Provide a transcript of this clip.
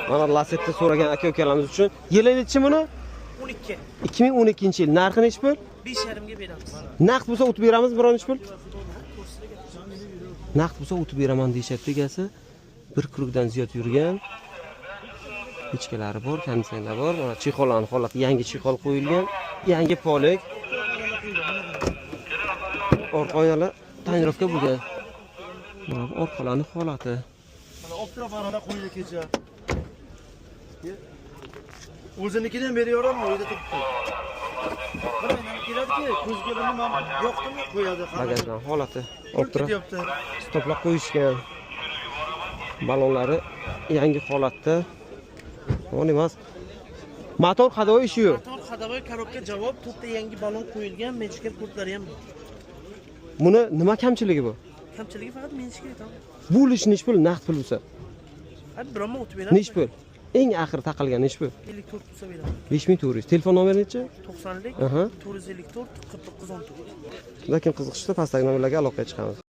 Mana Lacetti so'ragan aka-ukalarimiz uchun. Yili nechi buni? 12. 2012-yil. Narxi nechi pul? 5,5 ga beramiz. Naqd bo'lsa o'tib beramiz biron nechi pul? Naqd bo'lsa o'tib beraman deyishyapti egasi. Bir круг dan ziyod yurgan. Pechkalari bor, konditsioner bor. Mana чехол larning holati, yangi чехол qo'yilgan, yangi полик. Orqa oynalar тонировка bo'lgan. Mana bu orqalarning holati. Mana Optra parona qo'ydi kecha. O'zinikini ham beraveraman, uyda turibdi. Bir aylanib keladiki, ko'zga bir nima yoqdimi, qo'yadi. Bagajlar holati. Pul Optra ketyapti. Stoplar qo'yishgan. Balonlari yangi holatda. Yomon emas. Motor ходовой ishi yo'q. Motor ходовой, коробка javob, to'rtta yangi balon qo'yilgan, menchikar kodlari ham bor. Buni nima kamchiligi bu? Kamchiligi faqat menchikar, tamom. Bu ish nechi pul naqd pul bo'lsa? Ha, bironma o'tib beramiz. Nechi pul? Eng oxiri taqalgan nechi pul? 54 bo'lsa beraman. 5400. Telefon nomeri nechi? 90lik Aha. 454 49 14. Lekin qiziqishsa, pastdagi nomerlarga aloqaga chiqamiz.